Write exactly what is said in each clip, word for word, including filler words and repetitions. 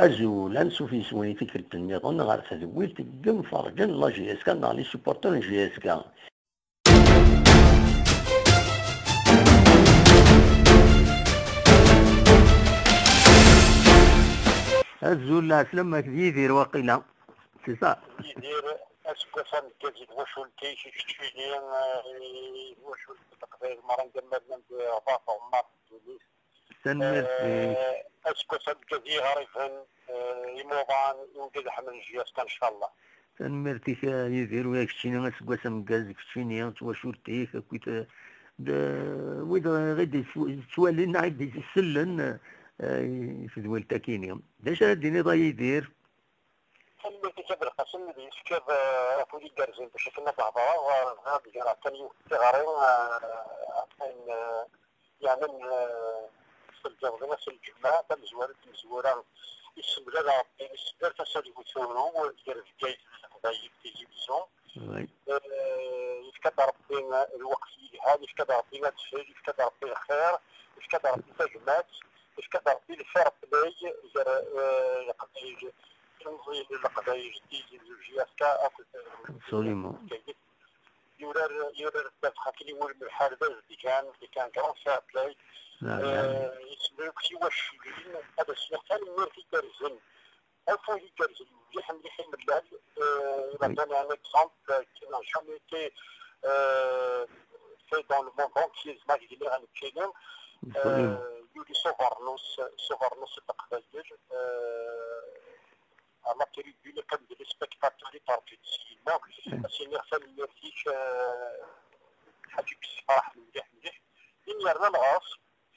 Azul, ansuf yis-wen i tikkelt nniḍen ɣer tedwilt n yimferǧen n la J S K neɣ les supporters n J S K. Azul, lɛeslama-k d Yidir waqila. C'est ça. Yidir, aseggas ameggaz i twacult-ik, i keččini, eh, i twacult n Leqbayel merra, ngammer n Ɣbaṭ, Ɛmar, Tunis. Tanemmirt. Eh, aseggas ameggaz i Iɣriben, eh, imuḍan, i wigad iḥemmlen J S K, ncallah. Tanemmirt-ik a Yidir, u keččini aseggas ameggaz, keččini, d twacult-ik, akkit, eh, d, wid i d-yettwalin neɣ i d-isellen, eh, i tedwilt-akini. D acu ara d-tiniḍ a Yidir? Tanemmirt-ik a Belqasem, mi d-yefkiḍ, eh, afud igerrzen bac akken ad d-hedreɣ, eh, bɣiɣ ad d-greɣ kan yiwet n tiɣri, eh, akken, eh, yeɛnan, eh, s lǧerḍ-nni ass n lǧemɛa, tamezwarut, tamezwura, yessemlal Ṛebbi, yessemlal tasa deg uturew, gar Bgayet d Leqbayel, Tizi Wezzu. Oui. Eh, yefka-d Ṛebbi lweqt yelhan, yefka-d Ṛebbi adfel, yefka-d Ṛebbi lxir, yefka-d Ṛebbi tagmat, yefka-d Ṛebbi le fair play gar, eh, Leqbayel, timẓin n Leqbayel, Tizi Wezzu, J S K akked, eh, Absolument. Bgayet. Yurar, yurar ddabex akken iwulem lḥal d azedgan, d kan grand fair play. Neɛlem. Eh, yesmel akk tiwaculin, ad as-iniɣ tanemmirt igerrzen. Afud igerrzen mliḥ, mliḥ i mellal. Euh, il a donné un exemple qui n'a jamais été, euh, fait dans le monde entier, zma deg liɣ nekkini. Absolument. Euh, yuli s ubeṛnus, s ubeṛnus n Leqbayel, euh, à la tribune, comme des spectateurs, i terǧu-d s yemma. Mm. Ad s-iniɣ tanemmirt-ik, euh, ḥaǧa yessefraḥen mliḥ, mliḥ. Imi yerna lɣers,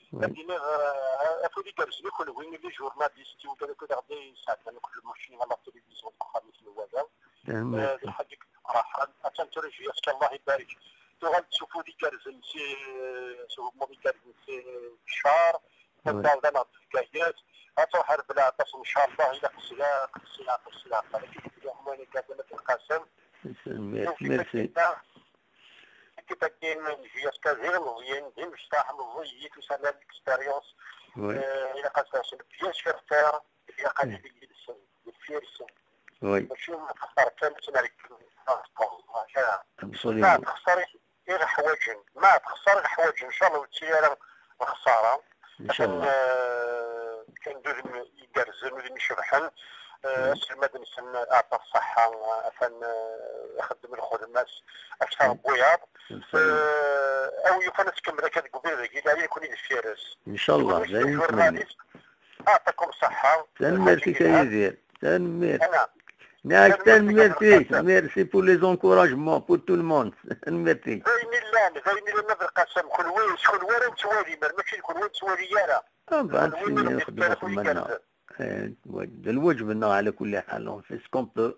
Oui. Ad d-iniɣ, eh, afud igerrzen i kenwi, les journalistes, i wigad akk i d aɣ-d-yesɛeddan akk lmuci ɣer la télévision deg uxxam-is n waya. Tanemmirt. Eh, d lḥaǧa i yefraḥen. Attan tura J S K, Allah ibarek. Tuɣal-d s ufud igerrzen, si, s ugmuḍ igerrzen, si Ccar. Oui. Ad d-taweḍ-aneɣ-d Bgayet. Ad truḥ ar Belɛebbas, ncallah, ilaq sla, sla, sla. Akken i d-iḥman igerrzen a Belqasem. Tanemmirt, merci. L'équipe-agi n J S K d ilemẓiyen, d imecṭaḥ, meẓẓiyit, usan-d l'expérience. Oui. Euh, ilaq ad sɛun bien sur terre, ilaq ad nili yid-sen, deffir-sen. Oui. Mačči ma texṣer kan, ad tt-nergem. Absolument. Ma texṣer i, i leḥwaǧen, ma texṣer i leḥwaǧen, ncallah ur ttili ara lexṣara. Ncallah. Atan, euh, kan d udem igerrzen, udem icebḥen. Euh, aselmad-nsen, aɛṭa ṣṣeḥḥa, atan, euh, ixeddem lxedma-s akteṛ n wiyaḍ. Ncallah. Euh, a wi yufan ad tkemmel akka deg ubrid-agi, la nekkni deffir-s. Ncallah, d ayen nettmenni. Aɛṭakum ṣṣeḥḥa. Tanemmirt-ik a Yidir. Tanemmirt. Nniɣ-ak tanemmirt-ik. Merci pour les encouragements pour tout le monde. Tanemmirt-ik. D ayen illan, d ayen illan a Belqasem, kenwi, s kenwi ara nettwali, mer mačči d kenwi ur nettwali ara. Ah, bah, nexdem axeddim-nneɣ. Eh, d lwaǧeb-nneɣ, ɛla kulli ḥal, on fait ce qu'on peut.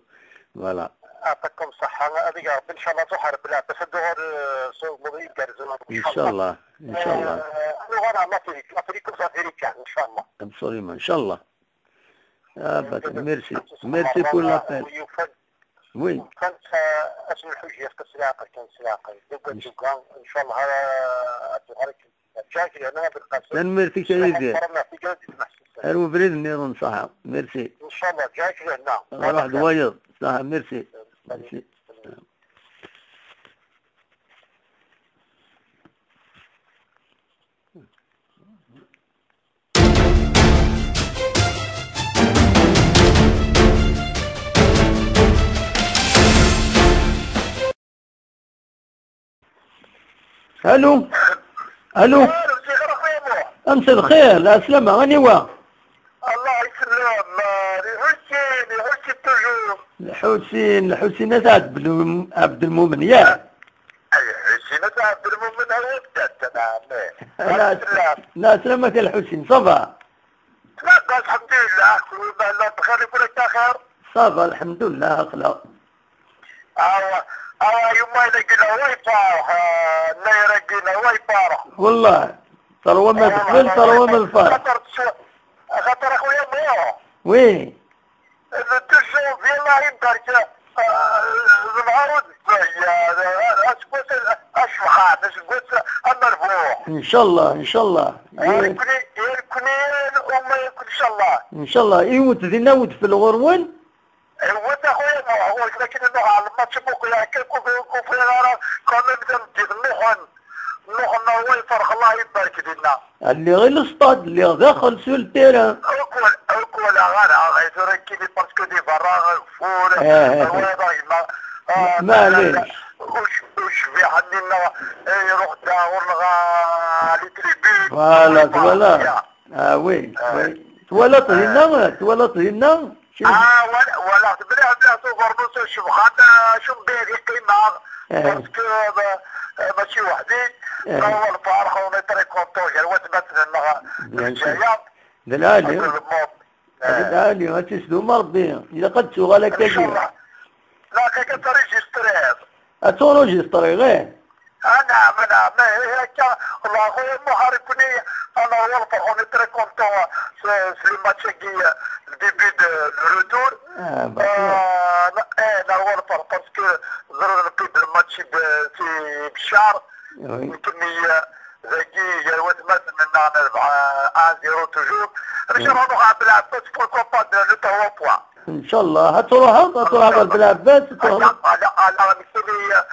Voilà. Aɛṭakum ṣṣeḥḥa, ad iga Rebbi, ncallah, truḥ ar Belɛebbas, ad d-tuɣal, eh, s umuḍi igerrzen, ncallah. Ncallah, ncallah. Eh, ad nuɣal ar Lafrique, Lafrique aux Africains, ncallah. Absolument, ncallah. Ah, bah, merci. Merci pour l'appel. Oui. Kan, eh, ass n lḥuj, yefka s leɛqel kan, s leɛqel. Degga, degga, ncallah, eh, ad tuɣal akken. Ǧǧiɣ-ak lehna a Belqasem. Tanemmirt-ik a Yidir. Ar ubrid nniḍen, ṣaḥa. Merci. Ncallah, ǧǧiɣ-ak lehna. Ruḥ d wayeḍ. Ṣaḥa, merci. Merci. Allo. Allo. Allo, c'est Rafi Mour. Amsa lxir, lɛeslama, aniwa? Allah yeslam, euh, Lḥusin, Lḥusin toujours. Lḥusin, Lḥusin At Ɛebdel-, Ɛebdelmumen, ya? Ay, Lḥusin At Ɛebdelmumen, awi-d, a ɛemmi. Lɛeslama-k a Lḥusin, ça va? Labas, الحمد لله. كل ما لا بخير يقول لك بخير. Ça va, الحمد لله, aql-aɣ. Awa, awa, yuma ilaq la wa ifarx, nna iragi la wa ifarx. Wallah, terwa ma tefel, terwa ma tfar. Xaṭer teswa-, xaṭer a xuya Mour. Oui. Le deux janvier, Allah ibarek, euh, d nehar ur d-tebba, euh, aseggas acebḥan, aseggas amerbuḥ. Ncallah, ncallah. Irkni, irkni, uma yakni Incallah. Incallah. Iwet dinna wedfel ɣur-wen? Iwet a xuya, ma ɣur-k, lakin nruḥ ɣer lmatch, muqel akka, ku-, ku-, ku-, friɣ ara, quand même, tameddit nnuxen, nnuxen, Allah iferx, Allah ibarek dinna. Lliɣ i lestad, lliɣ daxel sur le terrain. Ur k-wal-, ur k-walaɣ ara, ɣay tura nekkini parce que di berra ageffur, eh, eh, eh, wayeḍ a gma, ah, maɛlic. Uc-, ucbiḥ-nni-nneɣ, eh, iruḥ-d ɣur-neɣ, ah, les tribunes. Voilà, voilà. Ah, oui, ah, oui. Twalaḍ dinna, twalaḍ dinna? Ah, wala-, walaɣ-t mliḥ, mliḥ s ubernus, cebxan, ah, acu n bɛid i qqimeɣ, eh, parce que, ah, ah, mačči weḥd-i, eh, neɣ lferḥ, on est très content, gar watmaten-nneɣ, bien sûr, Lezzayer. D lɛali. Akked lmuṭ. D lɛali, ad tt-isdum Rebbi. Ilaq ad tuɣal akka. Incallah. Ilaq akka ad tenregistriḍ. Ad tenregistriḍ, eh? Ah, naɛam, naɛam, eh, eh, akka, wallah, a xuya Muḥ, ar nekkni, ad nerwel, on est très content, c'est, c'est le match-agi, le début de, de retour. Ah, bah, euh, na-, eh, nerwel, parce que ẓriɣ nekkni-d le match-agi, c'est Bchar. Oui. Nekkni, eh, dagi, gar watmaten-nneɣ, nerbeḥ, eh, un zéro toujours. Oui. Incallah, nruḥ ɣer Belɛebbas, pourquoi pas, de, de trois points. Incallah, ad truḥeḍ, ad truḥeḍ ɣer Belɛebbas, ad truḥeḍ. Ala, ala, ala, nekkini, eh,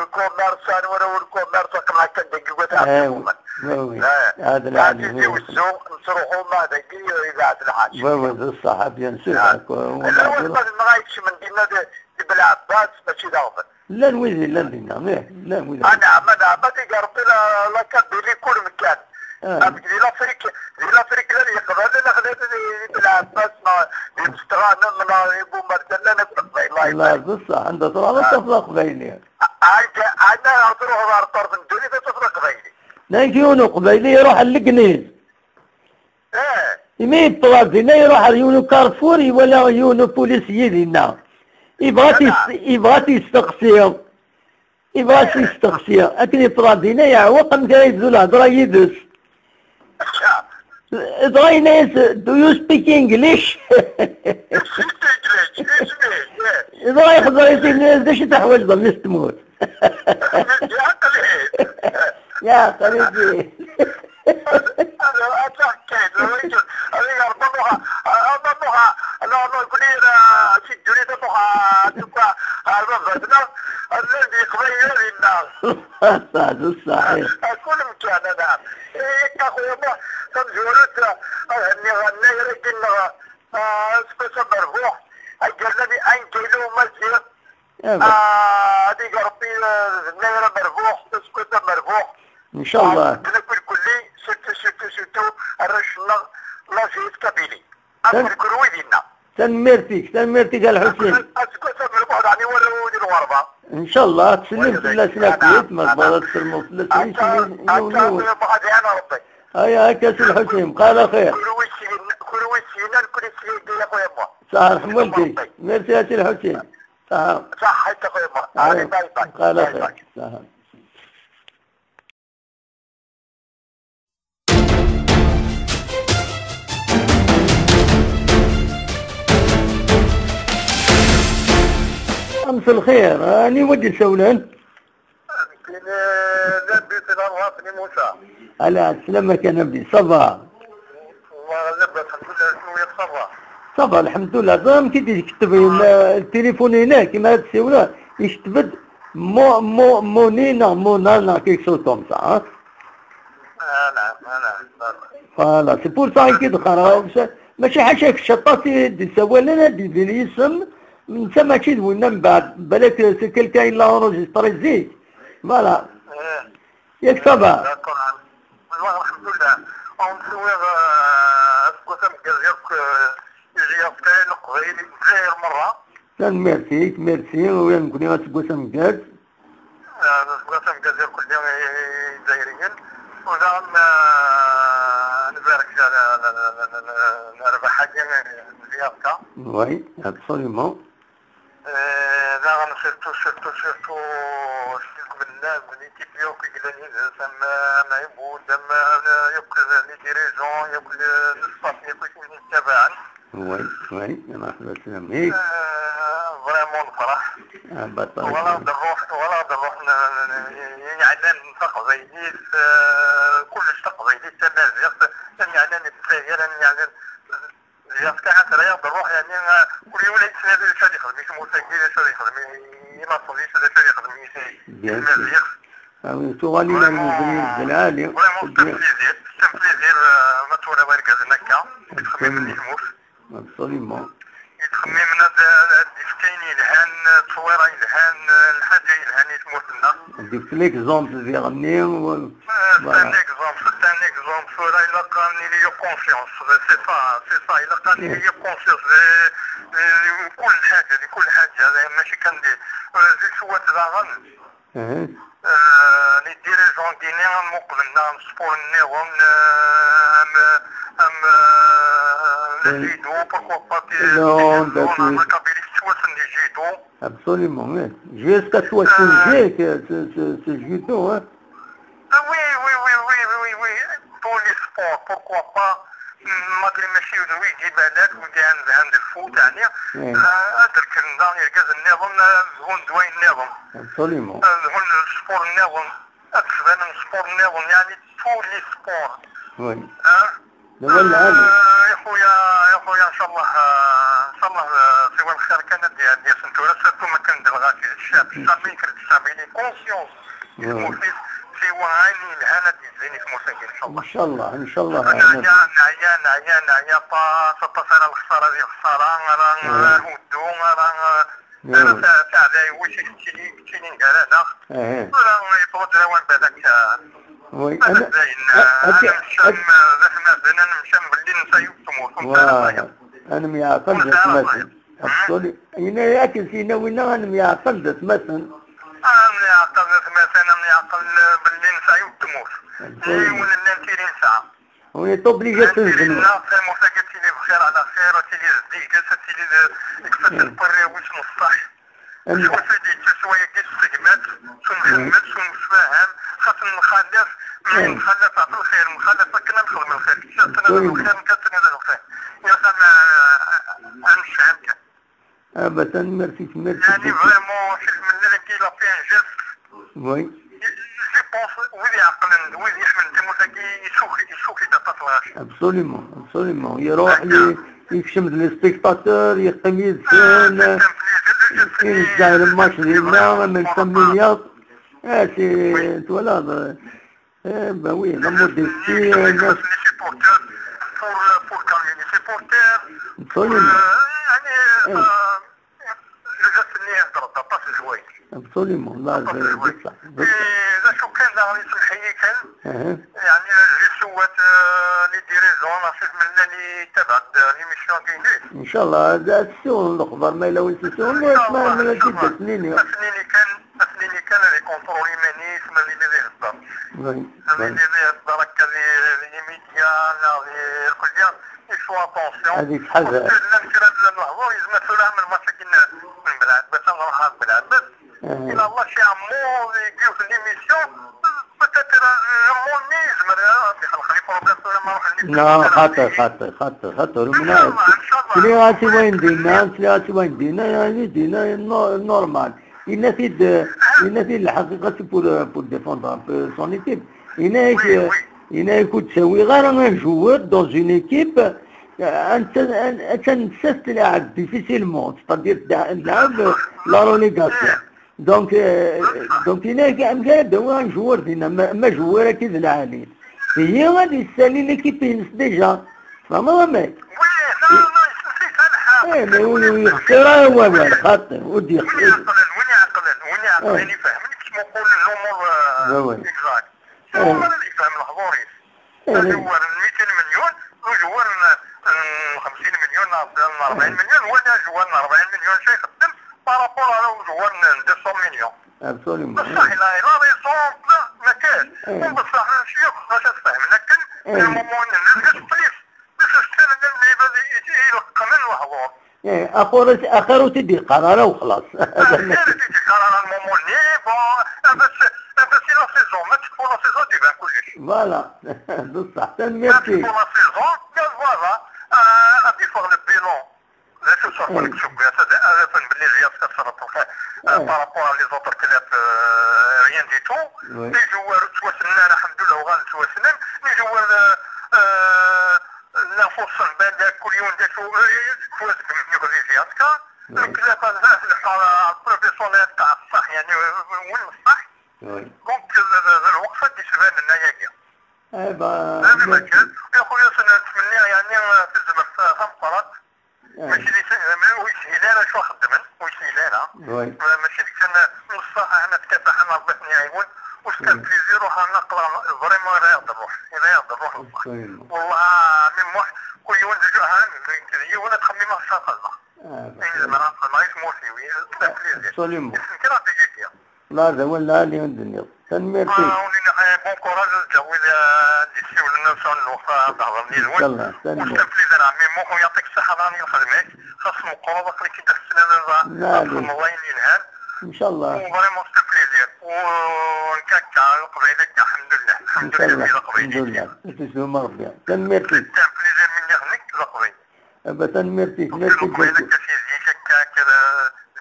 lkomers, anwa ara lkomers, aql-aɣ kan dagi, wat, eh, ɛmumen. Oui, oui. Eh, ad lɛali, tizi wezzu, nettruḥu ma dagi, eh, ibeɛɛed lḥaǧ. Oui, oui, d ṣṣeḥ, bien sûr. Ah. Ala, watmaten-nneɣ ay ikecmen dinna di, di Belɛebbas, mačči d aɣbel. Llan wid yellan dinna, ih, llan wid. Ah, naɛam, ah, naɛam, ad iger Rebbi la, la Kabylie kul mkan. Ah. Amek di Lafrik, di Lafrik llan Yeqbayel, llan xlan di, di Belɛebbas, neɣ di Mestɣanem, neɣ di Bumerda, llan akk Leqbayel, Allah ibarek. D ṣṣeḥ, anda truḥeḍ ad tafeḍ Aqbayli. Ah, ah, ah, ah, truḥeḍ ɣer ṭṭerf n ddunit ad tafeḍ Aqbayli. Nnan-k yiwen Uqbayli iruḥ ar Legniz. Eh. Imi yewweḍ dinna, iruḥ ar yiwen ukarfur, iwala yiwen upulisi dinna. Yebɣa ad t-yes-, yebɣa ad t-yesteqsi. Yebɣa ad t-yesteqsi. Akken yewweḍ dinna, yeɛweq amek ara yebdu lehḍra yid-s. Dɣa yenna-yas, "Do you speak English?" Dɣa yexẓer-it, yenna-yas, "D acu i teḥwaǧeḍ a mmi-s n tmurt?" Ya aql-i. Hada, hada kan, hada Rebbi muxa, Rebbi muxa, la, la, kuli, la, si ddunit muxa, tuka, Rebbi batna, llan d Yeqbayel dinna. Ṣṣeḥ, d ṣṣeḥ. Kul mkan, ana. Akka, xuya Muḥ, tamezwarut, ad henniɣ annayer-agi-nneɣ, ah, aseggas amerbuḥ, ay yernan i Angello Maziɣ. Ah, ad ig Rebbi, eh, d nnayer amerbuḥ, aseggas amerbuḥ. Incallah. Ah, medden akk irkelli, surtout, surtout, surtout, arrac-nneɣ, la jeunesse kabyle. Akk irkelli dinna. Tanemmirt-ik, tanemmirt-ik a Lḥusin. Aseggas amerbuḥ, daɣen i warraw di lɣerba. Incallah, ad tsellem fell-asen akkit, ma tebɣiḍ ad tsellmeḍ fell-asen, yiwen, yiwen, yiwen. Aya, akka si Lḥusin, bqa ɛla xir. Kul wi s-yennan, kul wi s-yennan, kul wi s-yennan, ya xuya Muḥ. Ṣaḥ, ṛḥem walidek. Merci a si Lḥusin. Saha. Saha, ita xema. Allez, bye bye. Bye bye. Saha. Amsel xir, aniwa d-isawlen? Nekkini d Nabi si Lalwa Bni Musa. Ala, sslam-ak a Nabi, ça va? Wa, labas, alḥemdulillah, kenwi ça va? Ça va, alḥemdulillah. Ẓer amek i d-iketteb, eh, tilifun-inek, imi ara d-ssiwleɣ, iketteb-d Mo-, Mo-, Moni neɣ Mona neɣ quelque chose comme ça, hein? Ah, naɛam, ah, naɛam, naɛam. Voilà, c'est pour ça i k-id-qqareɣ, mačči ḥaca kečč aṭas i d-isawalen, ad d-ibin yisem, netta mačči d winna mbeɛd, balak c'est quelqu'un i l'a enregistré zik. Voilà. Eh. Yak ça va. D'accord. Wallah, alḥemdulillah. Ur nsiwiɣ, eh, aseggas ameggaz yakk, eh, i J F K, Leqbayel, Lezzayer merra. Tanemmirt-ik, merci. Ula d nekkni aseggas ameggaz. Eh, aseggas ameggaz yakk i Izzayriyen. U daɣen, eh, nbarek lerbaḥ-agi n J F K. Oui, absolument. Eh, daɣen surtout, surtout, surtout, s lmellal d l'équipe yakk i yellan yid-s, am, am Ɛibud, am, eh, yakk les dirigeants, yakk le, le staff yakk i ten-yettabaɛen. Oui, oui, مرحبا سلام. Eh, vraiment nefreḥ. Ah, baṭel. Walaɣ-d rruḥ, walaɣ-d rruḥ n, n, n, n, yeɛnan n taqbaylit, eh, kullec taqbaylit, tamaziɣt, am yeɛnan n Lezzayer, am yeɛnan Ɣer-aɣ-d ṛṛuḥ, yeɛni, eh, kul yiwen ad yettnadi d acu ad yexdem i tmurt-agi, d acu ad yexdem i, i laṣel-is, d acu ad yexdem i, i Bien sûr. Tmaziɣt. Ah oui, tuɣalin ar Vraiment, lebni d lɛali. Vraiment, c'est un plaisir, c'est un plaisir, eh, ma twalaḍ irgazen akka, yettxemmimen i tmurt. Absolument. Yettxemmimen ad, ad d-ifk ayen yelhan, ttṣwira yelhan, lḥaǧa yelhan i tmurt-nneɣ. Ad d-ifk l'exemple diɣenni, u-, Eh, c'est un voilà. Exemple, c'est un exemple. Tura ilaq ad nili conscience. C'est ça, c'est ça. Ilaq ad nili conscience. Di, di, di kul ḥaǧa, di kul ḥaǧa. Mačči kan di, eh, di swat daɣen. Mhm. Eh, les dirigeants-agi-nni am uqbel neɣ am sport nniḍen, eh, am, am, eh, le Oui. Judo, pourquoi pas, ti-, Non, ti-, that's non, it. La Kabylie tettwassen di judo. Absolument, oui. Jusqu'à toi, Euh, c'est, c'est, c'est, c'est judo, hein. Ah oui, oui, oui, oui, oui, oui, oui. Tous les sports, pourquoi pas, malgré mačči d wigi balak, wigi ɛen-, ɛen d lfut, ɛni, Oui. Ah, ad d-rken daɣen irgazen nniḍen, ah, ad zhun d wayen nniḍen. Absolument. Ah, ad zhun sport nniḍen, ad d-sbanen sport nniḍen, yeɛni tous les sports. Oui. Ah, D awal lɛali. Ah, ya xuya, ya xuya, ncallah, ah, ncallah, ah, siwa lxir kan ad d-, ad d-yasen tura, surtout ma kan d lɣaci, ccab, ccab, yenker-d ccab, il est conscient. Tmurt-is, siwa ayen yelhan ad d-yezzin i tmurt-agi, ncallah. Ncallah, ncallah. Neɛya, neɛya, neɛya, neɛya aṭas, aṭas ara lexsara di lexsara, ara, ara huddu, ara, ara ta-, taɛdayewwit i yettili, yettili gar-aneɣ. Tura yeṭṭeḍ-d lawan balak, ah, Oui, ad, ad, ad, ad nemcam, ah, d atmaten, ad nemcam belli nesɛa yiwet tmurt, ur nesɛi ara tayeḍ. Ad nemyeɛqel d atmaten. Absolu-, yenna-yak sina winna ad nemyeɛqel d atmaten. Ad nemyeɛqel d atmaten, ad nemyeɛqel, eh, belli nesɛa yiwet tmurt. Absolu. Yiwen n lantiri nesɛa. On est obligé ad t-nzemmer. Lantiri-nneɣ, tamurt-agi ad tili bxir ɛla xir, ad tili zeddiget, ad tili d-, deg ifassen n warraw-is n ṣṣeḥ. Am- Swaswa d-yettas wayagi s tegmat, s umḥemmed, s umsefham, xas nxalaf, ma nxalaf ɣef lxir, nxalaf akken ad nexdem lxir, kečč ad tiniḍ lxir, nekk ad tiniḍ lxir. Ilaq ad n-, ad nessɛan kan. Ah, bah, tanemmirt-ik, merci beaucoup. Yeɛni vraiment, si lmendad-agi, il a fait un geste. Oui. Je pense, wid iɛeqlen, wid iḥemmlen tamurt-agi, issuk-, issuk-it aṭas lɣaci. Absolument, absolument. Iruḥ, i-, yekcem d les spectateurs, yeqqim yid-sen, ah, c'est un plaisir, c'est un plaisir, inezzeɛ lmatch dinna, même cinq milliards. Ah, c'est, twalaḍ, eh, ben oui, la modestie, les supporters, pour, pour calmer les supporters, absolument. Pour, euh, yeɛni, euh, Lezzayen-nni heddreḍ aṭas n sswayeɛ. Absolument, la, aṭas n sswayeɛ. Eh, d acu kan, daɣen isemmeḥ-iyi kan. Yeɛni, les suwat, eh, les dirigeants, asif mellan i tabaɛt, eh, l'émission-agi-inek. Inchallah, ad ssiwḍen lexbar, ma yella win s-ssiwḍen, ncallah, ma ncallah. Ad s-nini kan, ad s-nini kan ad ikontrol iman-is, ma d yella d ihedder. Oui, oui. Ma d yella d ihedder akka di, di les médias, neɣ di lkulya, il faut attention. Ad yettḥadar. Llan kra n lehdur, yezmer tura am lmatch-agi n, n Belɛebbas, ad nruḥ ɣer Belɛebbas. Ila Allah, si ɛemmu, deg yiwet n l'émission, peut-être, euh, mon-nni yezmer ad ixelq les problèmes tura ma ruḥen les supporters. Non, xaṭi, xaṭi, xaṭi, xaṭi, ur mneɛ. Inchallah, inchallah. Sliɣ-as i wayen dinna, sliɣ-as i wayen dinna, yeɛni dinna, no-, normal. Yenna-t-id, yenna-t-id lḥaqiqa, c'est pour, pour défendre un peu son équipe. Yenna-ak, oui, oui. Yenna-ak ur d-ttawiɣ ara un joueur dans une équipe, euh, un, un, un, un, difficilement, c'est-à-dire, de, de, la relégation. Donc, euh, donc, yenna-ak, amek ara d-awiɣ un joueur dinna, ma, ma joueur-agi d lɛali. Ihi ad yessali l'équipe-ines déjà. Tfehmeḍ amek? Oui, non, non, c'est ça le حق. Eh, mais oui, oui, xtir ara wawal, xaṭi, ur d-yextir. Win iɛeqlen, win iɛeqlen, win iɛeqlen, ifhem, kečč muqul l'umur, euh, exact. L'umur ad yefhem lehdur-is. Ajewwar n mitin milyon, ajewwar n, n xemsin milyon, neɣ n rebɛin milyon, wala ajewwar n rebɛin milyon, acu ixeddem par rapport à ajewwar n deux cents millions. Absolument. Bessah, il a, il a raison, ma, ma kan. Bessah, acu yakk, bac ad fehmen akken, eh, le moment-nni, d plus. Parce que llan lɛibad i, i, i ileqqmen lehdur. Eh, axir, axir ur t-id-yeqqar ara u xlaṣ. Axir ur t-id-yeqqar ara lmumu-nni, bon, bas, bas i la saison, ma tekfu la saison, ad d-iban kullec. Voilà, d ṣṣeḥ, tanemmirt-ik. Ma tekfu la saison, ben voilà, euh, ad d-iffeɣ le bilan. D acu ṣṣeḥ deg useggas, ad, ad afen belli Ziyad Sasser, euh, par rapport à les autres clubs, euh, rien du tout. Oui. Les joueurs ttwassnen ara, alḥemdullah, uɣalen ttwassnen. Les joueurs, euh, euh, Llan Fuṣṣel banda kul yiwen d acu, eh, ttwazegmen yuɣ di J S K. Oui. Nekk la, la, la, la, professionnel t'a ṣṣeḥ, yani, win ṣṣeḥ. Oui. Donc, d, d, d lweqt ad d-isbanen ayagi. Eh ben, merci. Hada ma kan, ya xuya, s-, nettmenni, yani, tazmert tameqqrant. Eh. Mačči d, ma ur yeshil ara acu xeddmen, ur yeshil ara. Oui. Ma, mačči d kan, neṣṣaḥ, aḥna tkafaḥ, Rebbi ad ten-iɛiwen. Oui. C'est un plaisir, ruḥ, aql-aɣ vraiment, ira-yaɣ-d rruḥ, ira-yaɣ-d rruḥ neṣṣaḥ. Absolument. Wallah, mi Muḥ, kul yiwen d acu, ha, nekk d yiwen ad xemmimeɣ s ad xedmeɣ. Ah, ayen zemreɣ ad xedmeɣ i tmurt-iw, c'est un plaisir. Absolument. Isem kan ɣef yagi. La, d awal lɛali i d-tenniḍ. Tanemmirt-ik. Ah, ur nini, eh, bon courage, ad ǧǧeɣ wid, eh, d-yessiwlen ad sɛun lweqt ad d-hedren yid-wen. Inchallah, tanemmirt. Ur s-temlil ara, ɛemmi Muḥ, u yeɛṭik ṣṣeḥa daɣen i lxedma-k, xas meqqreḍ, aql-ik-id ad tettnadiḍ, ad txedmeḍ ayen yelhan. Inchallah. U vraiment, c'est un plaisir. U nekk akka, Leqbayel akka, alḥemdulillah. Alḥemdulillah, Leqbayel. Inchallah, alḥemdulillah. Ad tezhum a Rebbi. Tanemmirt-ik. C'est un plaisir, mi lliɣ nekk d Leqbayel. Eh ben, tanemmirt-ik, merci beaucoup. Leqbayel akka si zik akka, akka,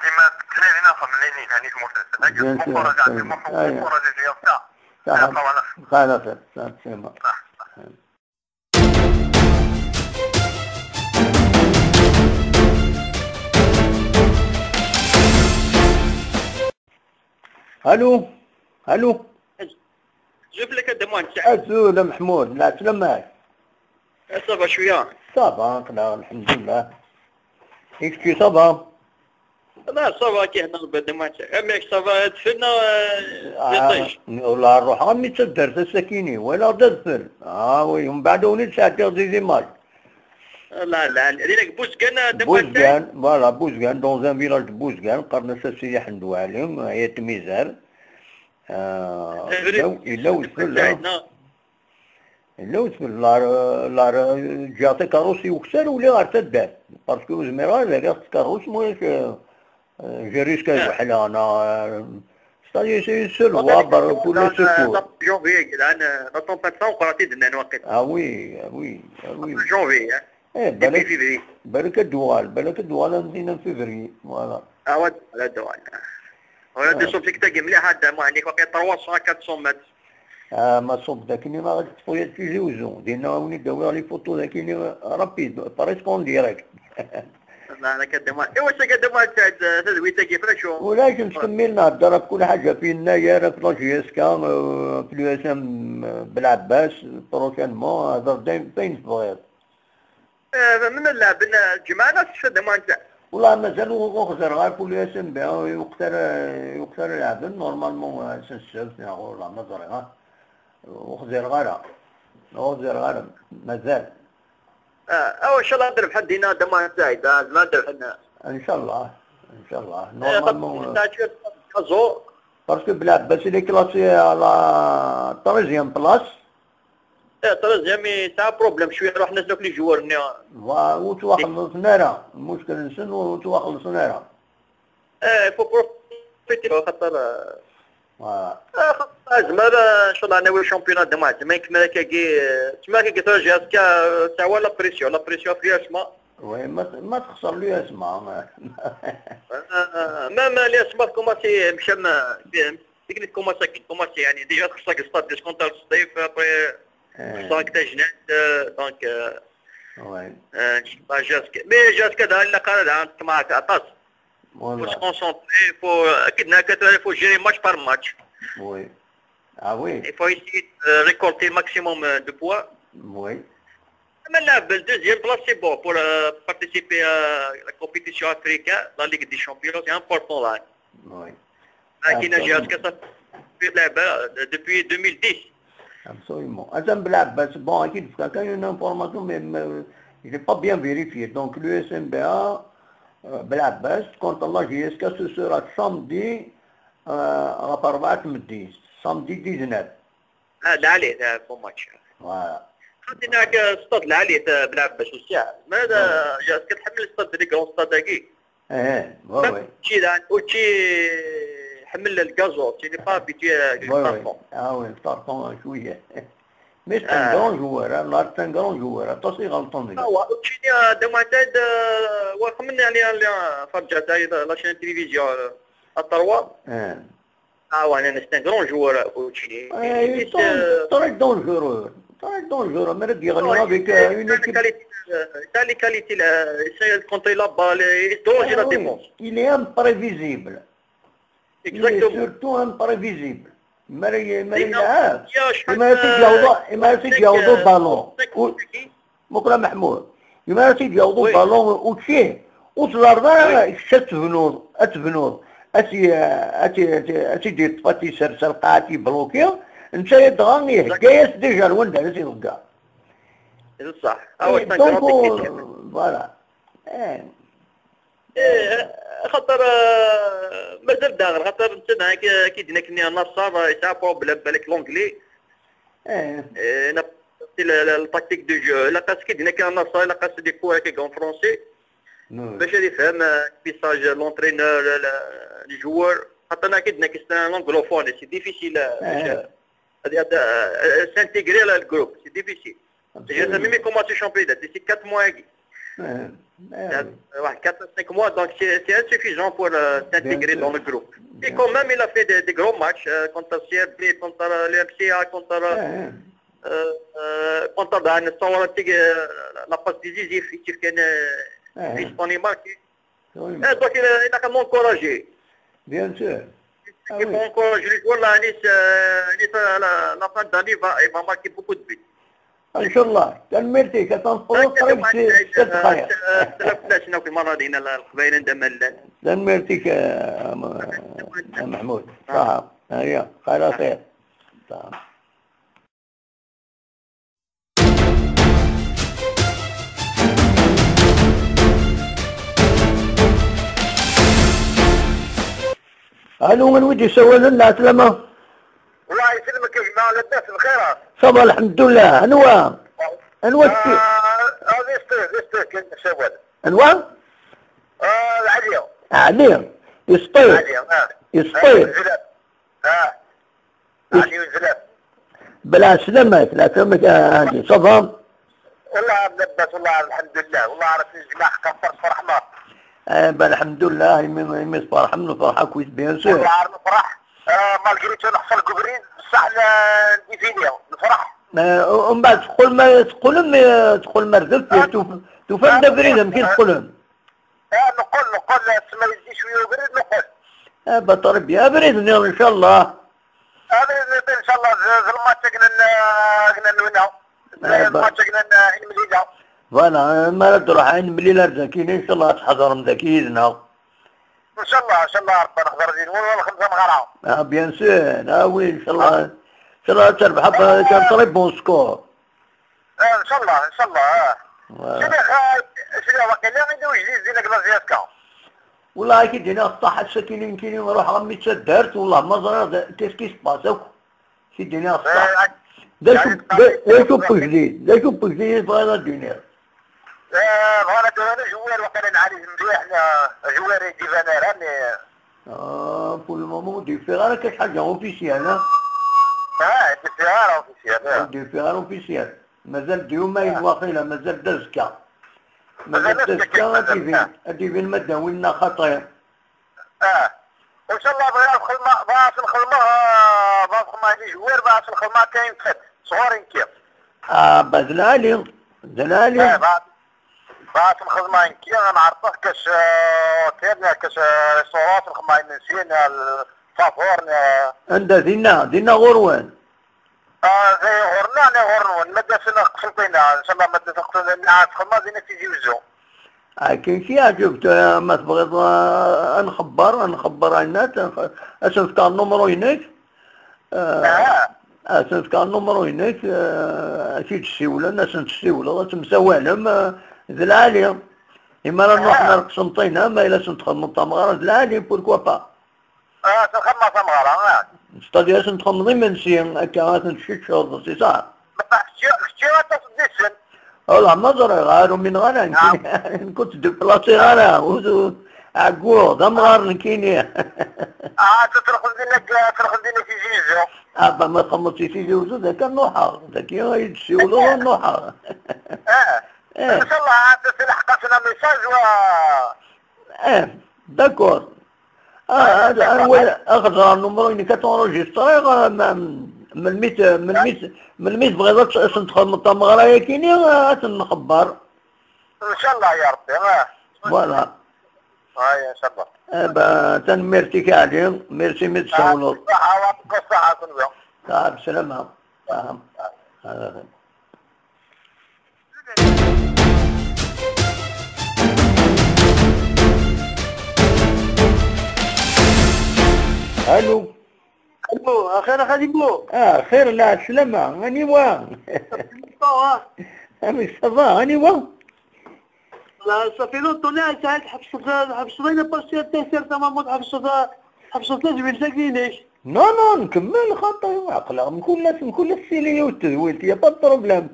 dima ttnadin ad xedmen ayen yelhan i tmurt-nsen. Bien sûr, bon courage, ɛemmi Muḥ, u bon courage i J S K. Saḥa. Saḥa, xalas. Saḥa, saḥa. Allô. Allô. Azul fell-ak a Dda Muḥend Saɛid. Azul a Meḥmud, lɛeslama-k. Eh, ça va cwiya. Ça va, aql-aɣ, lḥemdullah. Et kečči, ça va? Là, ça va, kihna Rebbi a Dda Muḥend Saɛid. Amek, ça va, adfel neɣ, euh, ah, iṭij? Ur ruḥeɣ armi d taddart ass-akini, walaɣ-d adfel. Ah oui, mbeɛd ad wen-id-sɛeddiɣ des images. La, la, din deg Bouzgane, a Dda Muḥend Saɛid? Bouzgane, voilà, Bouzgane, dans un village de Bouzgane, qqaren-as Sidi Ḥmed Waɛli, Ayat Mizar. Ah, yella, yella udfel, ah. Yella udfel, la, la, ǧǧiɣ takeṛṛust i ukessar, uliɣ ɣer taddart. Parce que ur zmireɣ ad rriɣ takeṛṛust, ma ulac, euh, euh, je risque ad weḥleɣ, neɣ, euh, c'est-à-dire, c'est une seule voie, par, pour le secours. Janvier, la, la tempête, ça, on pourra dire, waqila. Ah oui, ah oui, ah oui. Janvier, hein. Eh, balak, février. Balak ad d-tuɣal, balak ad d-tuɣal am tin n février, voilà. Ah, ouais, ad d-tuɣal. Wala, ah, d-iṣubb seg tagi mliḥ, a Dda Muḥend, waqila trois cents à quatre cents mètres. Ah, ma ṣubb d akkenni, ma ɣad teṭṭef-iyi-d Tizi Uzzu. Dinna a wen-id-awiɣ les photos d akkenni, rapide, presque en direct. Barak a Dda Muḥend. Iwacu a Dda Muḥend, tadwilt-agi f acu? Ulac, nettkemmil nhedder ɣef kul ḥaǧa, f yennayer, ɣef la J S K, euh, ɣef l'U S M, euh, Belɛebbas, prochainement, hder-d ayen, ayen tebɣiḍ. Eh, ma lɛebben, eh, lǧemɛa neɣ s ssebɛa, a Dda Muḥend? Wallah, mazal ur, ur xẓireɣ ara ɣef l'U S M B, ur yuqet ara, ur yuqet ara lɛebben, normalement, eh, ass n ssebt, neɣ wallah, ma ẓriɣ, ah. Ur xẓireɣ ara. Ur xẓireɣ ara. Mazal. Ah, ah, inchallah ad rebḥen dinna, a Dda Muḥend Saɛid, ah, zemren ad rebḥen. Inchallah, inchallah. Eh, normalement, eh, parce que Belɛebbas, il est classé à la treizième place. Eh, treizième, yesɛa problème cwiya, ruḥen-as akk les joueurs-nni. Wa-, ur ttwaxellṣen ara. Lmuckel-nsen ur, ur ttwaxellṣen ara. Eh, il faut profiter, xaṭer, eh, voilà. Eh, xaṭer, azmer, eh, inchallah, ad nawi championnat de match. Ma ikemmel akkagi, eh, tma akkagi tṛaǧi azekka, eh, teɛwa la pression, la pression f l'U S M A. Oui, ma, ma texṣer l'U S M A. Eh, même l'U S M A tkumaṣi, mkam, eh, Deg tkumaṣi, tkumaṣi, yani, déjà texṣer deg stade de Scontal Sṭif, après, eh, texṣer deg Tajnant, euh, donc, euh, ouais, euh, J S K. Mais J S K daɣen ilaq ara daɣen ṭṭmeɛ aṭas. Voilà. Faut se concentrer, faut, euh, akked nekk, il faut gérer match par match. Oui. Ah oui. Il faut essayer de récolter maximum, euh, de points. Oui. Ma nlɛeb la deuxième place, c'est bon pour, euh, participer à la compétition africaine, la Ligue des Champions, c'est important là. Oui. Lakin, absolument, J S K ça fait la, euh, depuis deux mille dix. Absolument. Atan Belɛebbas, bon, akid fkan kan une information, mais, mais je l'ai pas bien vérifié. Donc, l'U S M B A, euh, Belɛebbas, contre la J S K, ce sera samedi, euh, ɣef rebɛa tmeddit, samedi dix-neuf. Ah, lɛali, ah, bon match. Voilà. Xaṭi nekk, euh, stade lɛali, euh, Belɛebbas aussi. Ma d, ouais, J S K tḥemmel stade, les grands stades-agi. Eh, ouais, ouais. Même Zidane, Uchi, ḥemmel le gazon, tu n'es pas habitué, euh, ouais, ouais, au Tartan. Ah ouais, le Tartan, euh, شوية. Mais c'est un grand joueur, hein, là, c'est un grand joueur. Aṭas i ɣelṭen deg-s. Ah, ouais, Uchi, euh, de ma tête, euh, ouais, comme on est allé, allé, euh, Farjat, euh, la chaîne télévision, euh, à trois. Eh. Ah ouais, non, c'est un grand joueur, Uchi. Eh, il est très dangereux. Très dangereux, mais il y a avec euh, une équipe. T'as les qualités, euh, t'as les qualités, là, essayer de contrer la balle, et de danger la défense. Il est imprévisible. Exactement. Il est surtout imprévisible. ما يلعبش. ما يسيدي يعوضوا، ما يسيدي يعوضوا البالون. مكرا محمود. ما يسيدي يعوضوا البالون وتشيه. وتضرب كيفاش تبنوض، تبنوض. أتي أتي أتي أتي دير طفاتي سرسر قاعتي بلوكي. انت يدغى يهكايس ديجا الوند على سي الكار. صح. هو donc voilà. ايه خاطر آه، مازال داغر، خاطر انت معاك كي دينا كني نصر يسعى بروبليم بالك لونجلي. ايه. La tactique de jeu, la classe qui dit qu'un instant, la classe des cours avec en français. باش يفهم البيساج، l'entraîneur, les joueurs. حتى انا كي دينا كي c'est un anglophone, c'est difficile باش هذه هذا s'intégrer le groupe, c'est difficile. J'ai jamais commencé championnat, d'ici quatre mois. واحد quatre à cinq mois, donc c'est insuffisant pour s'intégrer dans le groupe. Et quand même, il a fait des gros matchs contre C R B, contre le M C A, contre contre la passe décisive كيف كان في اسبانيا ماركي. Donc il a encouragé. Bien sûr. Il faut encourager les joueurs là, Nice, Nice, la fin d'année va, il va marquer beaucoup de buts. ان شاء الله. تنميرتك تنفضل قريب. تلفلاش ناكل مرة دينا القبائل عندما اللان. تنميرتك يا محمود. صح. هيا خير خير. صح. الو، من وين يسولن؟ العسلامة. الله يسلمك يا جماعة، لاباس بخير؟ صافا الحمد لله. انوا؟ انوا السي؟ آه، هذه ستيف، ستيف كاين مسول. انوا؟ آه، العليا. علي. يسطيف. العليا، اه. يسطيف. اه. علي وزلام. بلا سلامة، لا سلامة، آه، هادي صافا. والله لاباس، والله الحمد لله، والله عرفت الجماعة حقا فرحنا. آه، بل الحمد لله، يمي يمي فرح من فرحة كويس bien sûr. والله عرفت نفرح. آه، malgré tout نحصل كبرين، بصح نديفيني نفرح. آه، ومن بعد تقول ما تقول ما تقول ما رزقت توفى توفى من بريدة كي تقولهم. اه، نقول نقول تسمى يزيد شويه وبرد نقول. اه، بطربي ابريد ان شاء الله. ابريد ان شاء الله. في الماتش قلنا قلنا نونا. الماتش قلنا عين مليله. Voilà، ما تروح عين مليله زكينا ان شاء الله تحضر مزكينا. ان شاء الله، ان شاء الله ربي نحضر زين ولا خمسه مغارة. اه bien sûr، اه oui ان شاء الله. ان شاء الله تربح كان très bon score. آه، ان شاء الله، ان شاء الله. اه. شنو خا-، شنو واقيلا غير وجدي زينك لا جي اس كا. والله كي دينا الصح السكينين كيني نروح غمي تدارت والله ما زرا كيف كي سباس اكو. كي دينا الصح. ده شو ده شو بجديد ده شو بجديد بغينا الدنيا. آه، بغينا الدنيا جوار واقيلا نعالج مليح، جوار يجي فانا راني. اه pour le moment دير فيها راه كاش حاجه officielle ها. اه دير فيها راه officielle. دير فيها راه officielle. مازال ديومين واقيلا، مازال دزكا. مازال دزكا غادي يبين، غادي يبين ما داوينا خطير. اه. وان شاء الله بغينا الخدمه، باش الخدمه، آه، باش الخدمه هذه جوار، باش الخدمه كاين فات صغار يمكن. اه بس العالي، العالي. اه بعد باش الخدمه يمكن انا عرفت كاش، آه، كاين كاش، آه، restaurant الخدمه نسينا الفافور. عندها دينا دينا غروان. آه، زي غورنا، أنا غورنون، ما داش أنا قسنطينة، إن شاء الله ما داش قسنطينة، أنا عاد خدمة زينة تيجي وزو. آه، كاين شي عجبت، آه، ما تبغيض، آه، نخبر، نخبر الناس، نخ-، أش نفكر النمرو هناك. آه، أش نفكر النمرو هناك، آه، أش تسيولن، أش نتسيولن، أش مسوالم، آه، ذ العالي. إما راه نروح نرقص نطينا، ما إلا شنو تخدم الطمغرة ذ العالي، pourquoi pas. اه تنخمم تمغرة اه. ستادير اش نتخمم ديما نسي هكا غاتنشيتشوض سي صح. شتي شتي غاتصدي السن. والله ما زري غير من غير كنت ديبلاسي غير عقور دم غير نكيني. اه تترخل دينك ترخل دينك في جيزو. ابا ما تخممتش في جيزو ذاك النوحة ذاك يا يدشي ولا النوحة. اه ان شاء الله عاد تلحق لنا ميساج و اه داكور. اه هذا انا اخذ النمرو اللي كتونجيستري ما Melmi t-, melmi t-, melmi tebɣiḍ ad t-, ad sen-txedmeḍ tameɣra-yakini, ad ten-nxebber. Ncallah ya Rebbi, ah. Voilà. Ay, ncallah. Eh ben, tanemmirt-ik a Ɛli, merci mi d-tsawleḍ. Ṣṣeḥḥa, ṣṣeḥḥa, kunwi. Ah, bselama. Ah. Ah. Allô. Allô, axir a Xali Mo. Ah, xir, lɛeslama, aniwa? Ça fait longtemps, hein. Ah, mais ça va, aniwa? La, ça fait longtemps, la, ça, tḥebseḍ, tḥebseḍ, il a passé un certain moment, tḥebseḍ, tḥebseḍ tadwilt-agi-inek. Non, non, nkemmel, xaṭi, aql-aɣ mkul ass, mkul ass tili yiwet tedwilt, y a pas de problème.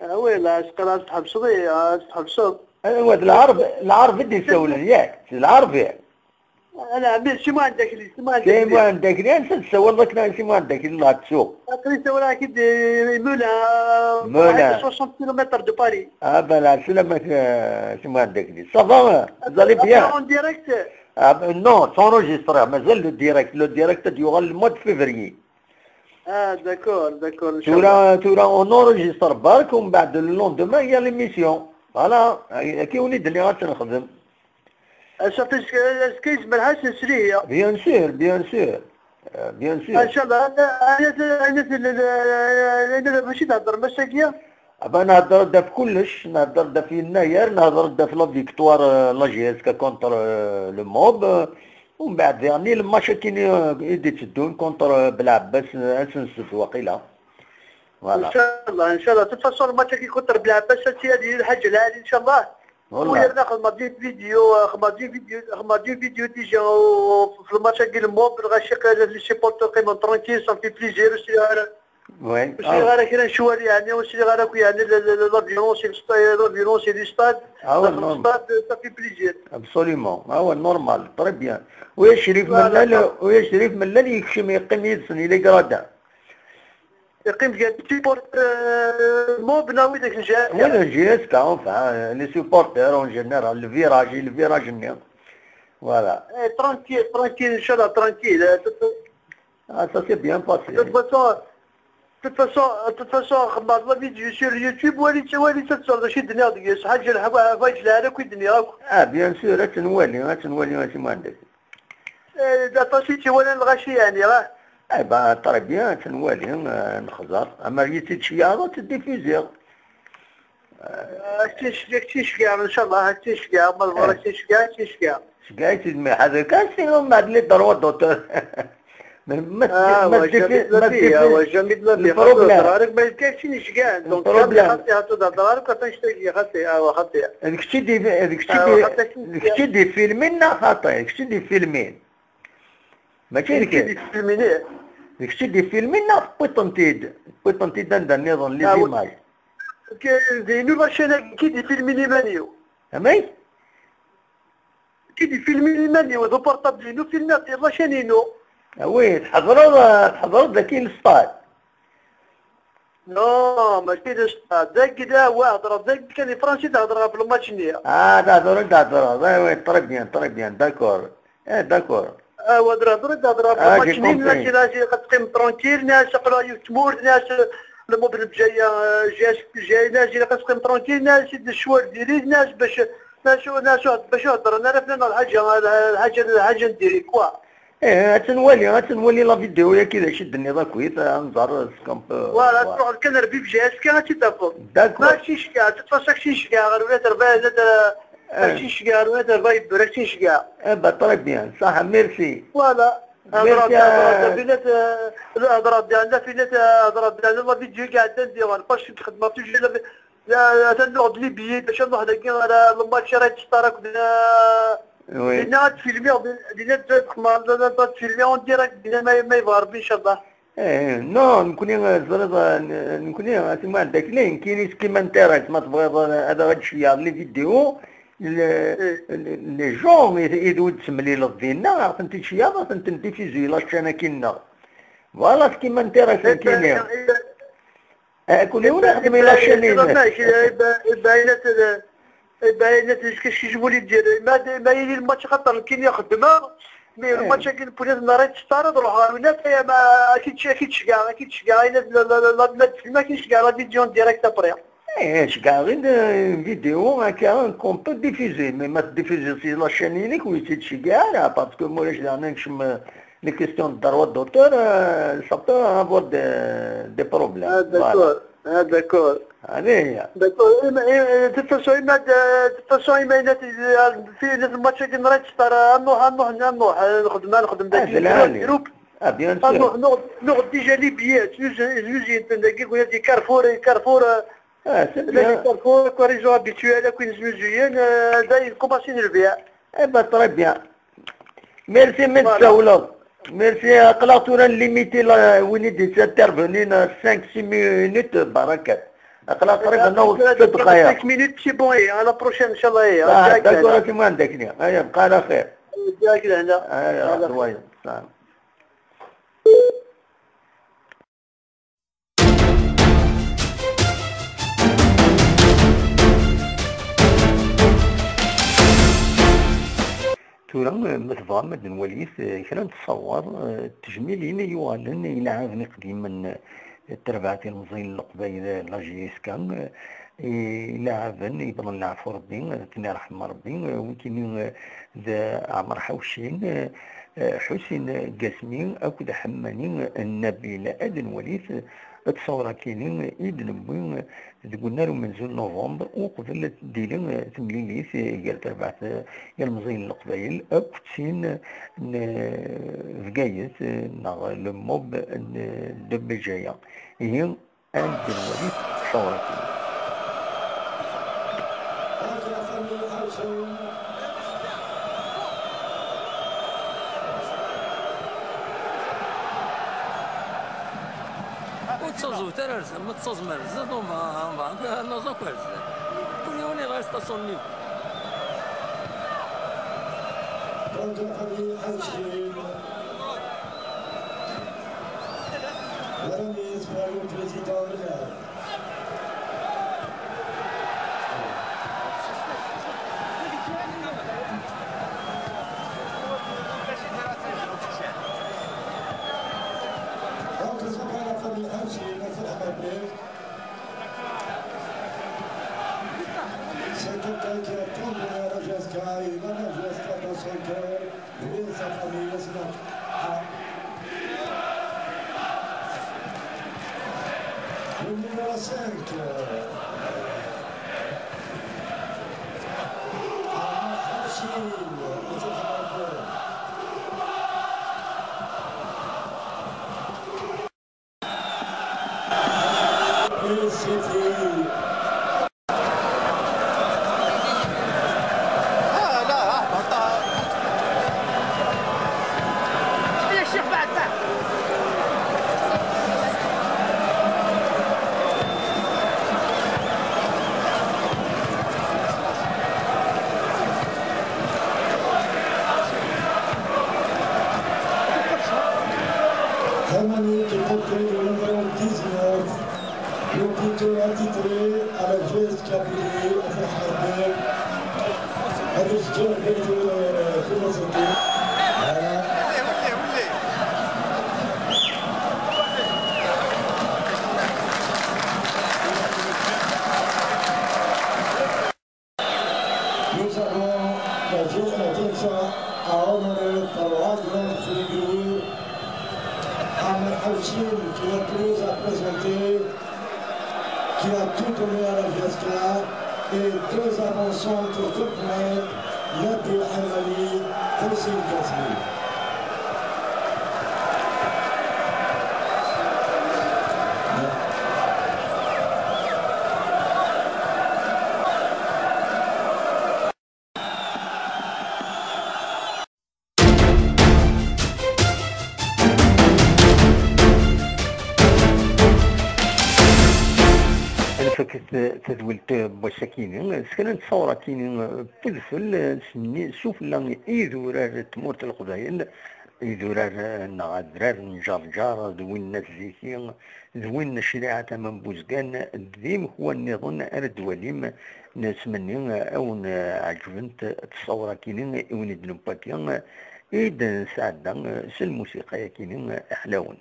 Ah oui, la, s-, la, tḥebseḍ, eh, tḥebseḍ. Anwa, d lɛerb, lɛerb i d-yessawlen, yak, d lɛerb, yak. Ala, mais si Muḥend Akli, si Muḥend Akli. Si Muḥend Akli, ansa tessawaleḍ akken si Muḥend Akli, la tsuq? Aql-i ssawaleɣ-ak-id, eh, Mula, Mula. À soixante kilomètres de Paris. Ah ben, la, sslam-ak, eh, si Muḥend Akli. Ça va, vous allez bien? En direct? Ah ben, non, c'est enregistré, mazal le direct. Le direct, ad yuɣal le mois de février. Ah, d'accord, d'accord, inchallah. Tura, tura, on enregistre bark, ومن بعد le lendemain, il y a l'émission. Voilà, akka i wen-d-nniɣ ad tt-nexdem. Ass-a, azekka yezmer ad as-nsel ihi. Bien sûr, bien sûr. Euh, bien sûr. Inchallah, ayen, ayen, ayen, ayen, ayen, mačči thedrem ass-agi? Ah ben, nhedder-d ɣef kullec, nhedder-d ɣef Yennayer, nhedder-d ɣef la victoire, euh, la J S K contre, euh, le Mob, euh, ومن بعد يعني le match-agi, euh, i d-itteddun contre, euh, Belɛebbas, euh, ad s-nsel waqila. Voilà. Inchallah, inchallah. De toute façon, le match-agi contre Belɛebbas, ad t-yali lḥaǧa lɛali, inchallah. Voilà. ويرنا خدمة ديال فيديو، خدمة ديال فيديو، خدمة ديال فيديو déjà، وفي الماتش كي الموب، الغاشي قال لي سيبورتور قيمة ترونكيل، ça fait plaisir، وسي غير، oui. وسي غير كي نشوال يعني، وسي غير كي يعني، لا، لا، لا، la violence في الستاد، la violence في الستاد، آه، داخل normal. الستاد، ça fait plaisir. Absolument. آه، normal. Très bien. ويا شريف voilà. ملال، ويا شريف ملال يكشم يقيم يدسن، il est gradin. يقيم كاع les supporters، آه، موب، نا ويدك الجهة. ولا J S K، enfin، les supporters en général، le virage، le virage ني. Voilà. إيه، tranquille، tranquille، إن شاء الله، tranquille. آه، تت-، Ah, ça s'est bien passé. De toute façon، de toute façon، de toute façon، خدمة la vidéo sur YouTube، ولي، ولي تتصل، شي الدنيا ديال شحال ديال الحوا-، حوايج العالم كي الدنيا. Ah, bien sûr، أتنوالي، أتنوالي، أتنوالي. Eh, d aṭas i tt-iwalan lɣaci, yeɛni, ah. Eh ben, très bien, ad ten-wali, eh, nexẓer. Amer i tt-id-tceyyaɛeḍ, ad tt-diffuziɣ. Eh, ad tt-id-, ad tt-id-ceggɛeɣ, ncallah, ad tt-id-ceggɛeɣ, ma tebɣiḍ, eh, ad tt-id-ceggɛeɣ, ad tt-id-ceggɛeɣ. Ceggɛ-itt-id, ma iḥader kan, sinon, mbeɛd, les droits d'auteur. Ma, ma, ah, ma, ouais, jamais de la vie, ah, ouais, jamais de la vie. Le problème. Xaṭi, xaṭi, xaṭi, xaṭi, xaṭi, xaṭi, xaṭi, xaṭi. D kečč i d-, d kečč i d-, ah, xaṭi, d kečč i d-ifilmin neɣ xaṭi? D kečč i d-ifilmin. Mačči d kečč i d-ifilmin, ih. D kečč i d-ifilmin neɣ tewwiḍ-tent-id? Tewwiḍ-tent-id anda nniḍen, les images. Ah, ouais. Ke-, d inu la chaîne-agi i d-ifilmin iman-iw. Amek? Ki d-ifilmin iman-iw, d uportable-inu, filmiɣ-t di la chaîne-inu. Ah oui, tḥeḍreḍ, tḥeḍreḍ dagi lestad? Non, mačči d lestad. Dagi d, ah, wa, hedreɣ dagi kan i Fransi, d hedreɣ ɣef lmatch-nni. Ah, d hedreḍ, d hedreḍ. Ah oui, très bien, très bien, d'accord. Eh, d'accord. Ah, wa, d hedreɣ, d hedreɣ ɣef lmatch-nni, ah, j'ai compris. Nnas, nnas, ad teqqim tranquille, nnas, aql-aɣ yiwet tmurt, nnas, le mob n Bjaya, euh, J S K, nnas, ad teqqim tranquille, nnas, d ccwal diri, nnas, bac Bac, bac, bac ur heddren ara fell-aneɣ lḥaǧa, lḥaǧa, lḥaǧa n diri, quoi. Eh, ad tt-nwali, ad tt-nwali la vidéo-yagi d acu i d-tenniḍ akkit, ad nẓer ce qu'on peut voir. Voilà, tṛuḥeḍ kan ar Bib J S K ad tt-id-tafeḍ. D'accord. Ma ad k-tt-id-ceggɛeɣ, de toute façon ad k-tt-id-ceggɛeɣ ɣer unat rba-, ad k-tt-id-ceggɛeɣ ɣer unat rba yebbur, ad k-tt-id-ceggɛeɣ. Eh ben, très bien, ṣaḥa, merci. Voilà. Merci. Hedṛeɣ-d, hedṛeɣ-d, euh, la vidéo-yagi iɛeddan diɣen, parce que xedmeɣ toujours la vi-, Ya, atan nuɣ-d les billets bac ad nruḥ dagi ɣer, euh, le match Red Star akked, euh, oui. Dinna ad filmiɣ, dinna ad filmiɣ en direct, dinna ma, ma yebɣa Rebbi, incallah. Eh, non, nekkni, euh, teẓriḍ, euh, n-, nekkni, a Sima Ɛedda Akli, nekkini ce qui m'intéresse, ma tebɣiḍ, euh, ad aɣ-d-tceyyaɛeḍ les vidéos, le, eh, le, les gens i, i d ur d-temlileḍ dinna, ad tent-id-tceyyaɛeḍ, ad tent-diffuser la chaîne-agi-nneɣ. Voilà ce qui m'intéresse, eh, nekkini. Eh, eh, Eh, kul yiwen ixdem i la chaîne-ines. Ibayen-at, ibayen-at, qu'est-ce que je voulais dire? Ma, ma yili lmatch xaṭer nekkini xeddmeɣ, Mais le match-agi n Pullet n Red Star, ad ruḥeɣ ɣer unafag, ama ad k-id-, ad k-id-ceggɛeɣ, ad k-id-ceggɛeɣ, ayen ad la, la, la, la, la, ad d-filmeɣ, ad k-id-ceggɛeɣ la vidéo en direct après. Eh, ceggɛeɣ-id, eh, vidéo akka qu'on peut diffuser, mais ma tdiffuziḍ si la chaîne-inek ur yettid-ceggiɛ ara, parce que ma ulac daɣen ad nekcem, eh, les questions de droit d'auteur, eh, ça peut avoir des, des problèmes. Ah, d'accord. Voilà. Ah, d'accord. Allez. D'accord. Ima-, i-, de toute façon, ima-, de toute façon, imaynat, eh, fi, fi le match-agi n Red Star, eh, ad nruḥ, ad nruḥ, ad nruḥ, eh, nexdem, ad nexdem dagi, ah, d lɛali. Groupe. Ah, bien sûr. Ah, nruḥ, nruḥ, nruḥ déjà les billets, znuzu-, znuzuyent-ten dagi, kuna di Carrefour, eh, Carrefour, eh, Ah, c'est bien. Dagi Carrefour, quoi, ils ont habitué, là, quoi, znuzu-yen, eh, da, il commence une lbière. Eh ben, très bien. Merci, mais voilà. Merci, aql-aɣ tura limité la, win i d-intervenir cinq six minutes, barakat. Aql-aɣ qrib ad naweḍ ssetta dqayeq. Cinq minutes, c'est bon, eh, à la prochaine, inchallah, eh. Ah, d'accord, a gma, ad ak-nini. Aya, bqa ɛla xir. Direct lehna. Aya, ɛla xir. Salam. Tura, ma tebɣam ad nwali, eh, kra n tṣawar, eh, tejmilin i yuɣalen i ileɛɛaben iqdimen, eh, n terbaɛt ilemẓiyen n Leqbayel, eh, la J S K, eh, i ileɛɛaben yebḍan leɛfu Rebbi, eh, ad ten-irḥem Rebbi, eh, wikini, eh, d Ɛmer Ḥawcin, eh, eh, Ḥusin Gasmi akked Ḥemmani Nabil. Ad nwali, eh, ttṣawra-kini i d-newwi, eh, deg unnar umenzu n novembre, uqbel ad d-tili, eh, temlilit, eh, gar terbaɛt, eh, ilemẓiyen n Leqbayel akked tin n, eh, Bgayet, eh, neɣ le mob n, eh, de Béjaïa. Ihi, ad d-nwali ttṣawra-kini. Ur ttaẓet ara ar zdat, ma tettaẓem ar zdat, umbeɛd, umbeɛd, nuẓ akk ar zdat. Kul yiwen i reste à son niveau. Donc, la famille Hachim, la remise par le président Renard. Donc, ça va, la famille Hachim, la famille Hachim. C'est quelqu'un qui a tant donné à la J S K, il aime la J S K dans son cœur, lui et sa famille, c'est la... Ah. Le numéro cinq. Ah, Hachim, c'est un... Et c'était... Hermani qui portait le numéro dix-neuf, le buteur attitré à la J S Kabylie, Ahmed Bey. هذا الشجاع البيت، آه، في الوسط. Voilà. Nous avons la di-, la direction à honorer par la grande figure Ahmed Hachim qui a tout à présenter, qui a tout donné à la J S K, et deux avant-centres de pointe, Nabil Amali, Hossein Kazmi. Ad nfak t-, tadwilt n wass-akini s kra n tṣawra-kini n udfel s-, sufella idurar n tmurt n Leqbayel, idurar, eh, neɣ adrar n Ǧerǧer d win n At Ziki, d win n Criɛa Tama n Buzgan, d imekwan nniḍen ara d-twalim, nesmenni, eh, ad wen-ɛeǧbent tṣawra-kini i wen-id-newwi akka, eh, i d-nesɛedda s lmusiqa-yagi iḥlawen.